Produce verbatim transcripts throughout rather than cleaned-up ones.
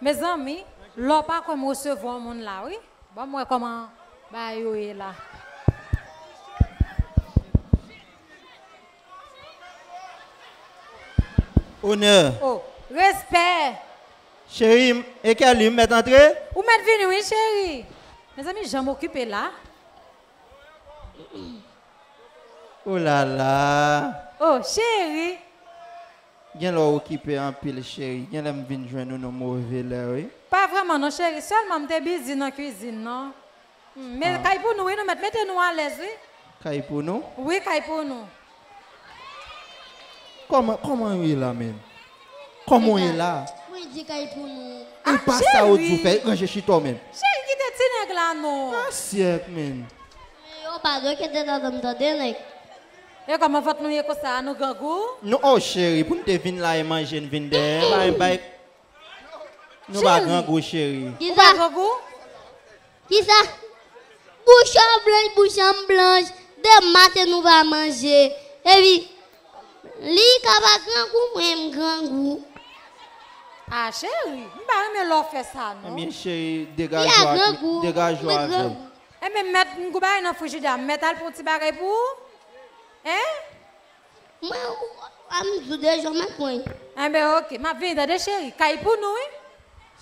Mezanmi, lè w pa kwè m resevwa moun la, wi. Ban m wè kòman bagay yo ye la. Onè. Oh, respè. Cheri, e Kelly, m mèt antre? Ou mèt vini, wi, cheri. Mezanmi, jan m okipe la. Oh la la. Oh, cheri. Gen lè w okipe anpil, cheri. Gen lè m vin jwenn ou nan move lè, wi. Pa vrèman non, cheri. Sèlman m te bizi nan kwizin nan. Hmm, men kay pou nou, wi, nou mèt mete nou alèz, wi. Kay pou nou? Wi, kay pou nou. Kòman, kòman w ye la, menm? Kòman w ye la? Mwen di kay pou nou. E pa sa ou di w fè, ranje chita w menm. Cheri, kite ti nèg la non. Asyèk, menm. Yo, pa dwe kite tande m tande, nèg. E kòman fòk nou ye konsa, nou grangou? Nou, oh, cheri, pou n te vin la e manje n vin dèyè, bay, bay. Nou pa grangou, cheri. Ou pa grangou? Kisa? Bouch ou blanch, bouch an blanch. Demen maten nou va manje. Epi, li ka pa grangou, mwen m grangou. Ah, cheri, m pa renmen lè w fè sa, non. Ebyen, cheri, degaje w avè l. Ebyen, mèt m gou bagay nan frijidè a, m mèt al pran ti bagay pou ou. Hein? Mwen, a m di w deja, mèt mwen. Enben, oke, m ap vini tande, cheri. Kay pou nou, wi.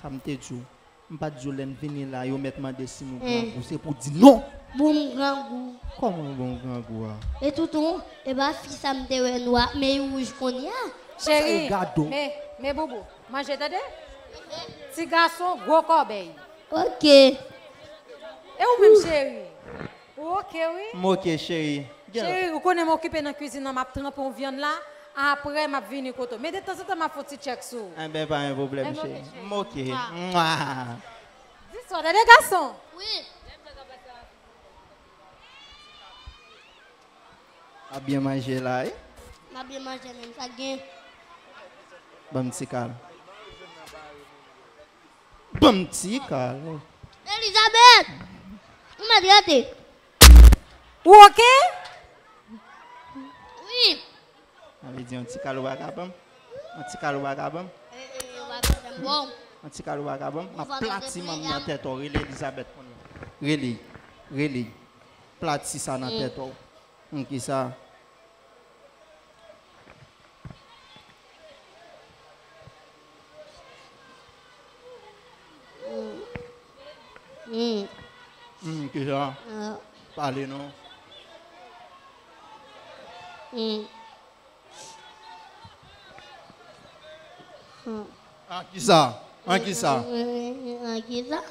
Sa m te di w. M pa t di w lè n vini la, yo mèt mande si nou grangou. Se pou w di non. Bon, m grangou. Kòman bon grangou a? E toutou, e pa fi sa m te wè nwa, men li wouj kounye a. Cheri, men, men boubou, manje tande. Ti gason, gwo kòbèy. Oke. E ou menm, cheri? Ou oke, wi. M oke, cheri. Cheri, ou konnen m okipe nan kwizin nan, m ap tranpe yon vyann la. Apre, m ap vini kote w. Men detanzantan, m ap fè yon ti tchèk sou ou. Enben, pa gen pwoblèm, cheri. M oke. Mwa. Di sa, tande gason. Wi. Ap byen manje la, wi. M ap byen manje, menm sa k gen. Ban m ti kal. Ban m ti kal. Elizabeth! Ou mèt rete. Ou oke? Wi. Sa vle di yon ti kal ou pa ka ban m? Yon ti kal ou pa ka ban m? E, e, e, w ap fè m bon. Yon ti kal ou pa ka ban m? M ap plati manm nan tèt ou. Rele Elizabeth kounye a. Rele. Rele. Plati sa nan tèt ou. Kisa? Hmm. Hmm, kisa? Ah. Pale non. Hmm. Hmm. An kisa? An kisa? Hmm, hmm, hmm, an kisa?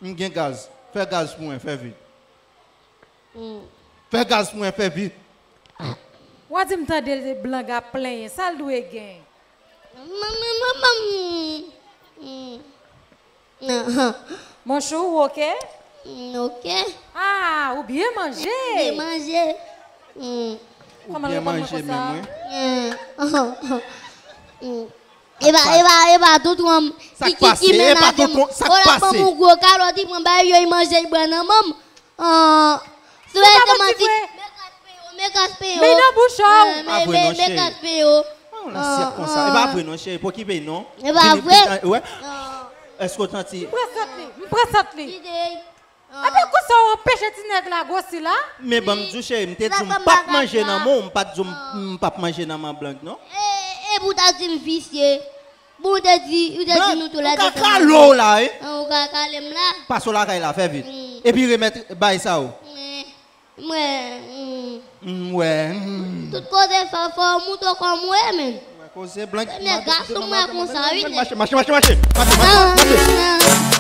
M gen gaz. Fè gaz pou mwen, fè vit. Hmm. Fè gaz pou mwen, fè vit. W a di m tande blan ap plenyen. Sa l dwe gen? Manman, manman. Hmm. Monchou, ou oke? Hmm, oke. Ah, ou byen manje. Byen manje. Hmm. Ou byen manje menm, wi. Hmm. Hmm. E pa, e pa, e pa tonton an m ki, ki, ki mennaj m. Sa k pase? Ou la ban m yon gwo kalòt, li pran bagay yo, li manje, li bwè nan men m. Ah, sou ete manti. Mekaspe yo, mekaspe yo. Men nan bouch ou. Ah, men, men, mekaspe yo. Ah, ou nan syèk konsa. E pa vre non, cheri, pokipe non. E pa vre. Wè. Èske w santi? M pran sant li, m pran sant li. Epi konsa w anpeche ti nèg la gwosi la. Men ban m di w, cheri, m te di w m p ap manje nan men w, m pa t di w m, m p ap manje nan men blan non. E, e pou w ta di m visye. Bon, ou te di, ou te di nou toulède. Ou ka kale w la, wi. An, ou ka kale m la. Pase w lakay la, fè vit. Hmm. Epi remèt bay sa yo. Mwen, hmm. M wè. Hmm. Tout kote fò, fò w montre kò m, wi, men. Mwen koze blan. Premye gason mwen konsa, wi. Mache, mache, mache, mache. Mache, mache, mache.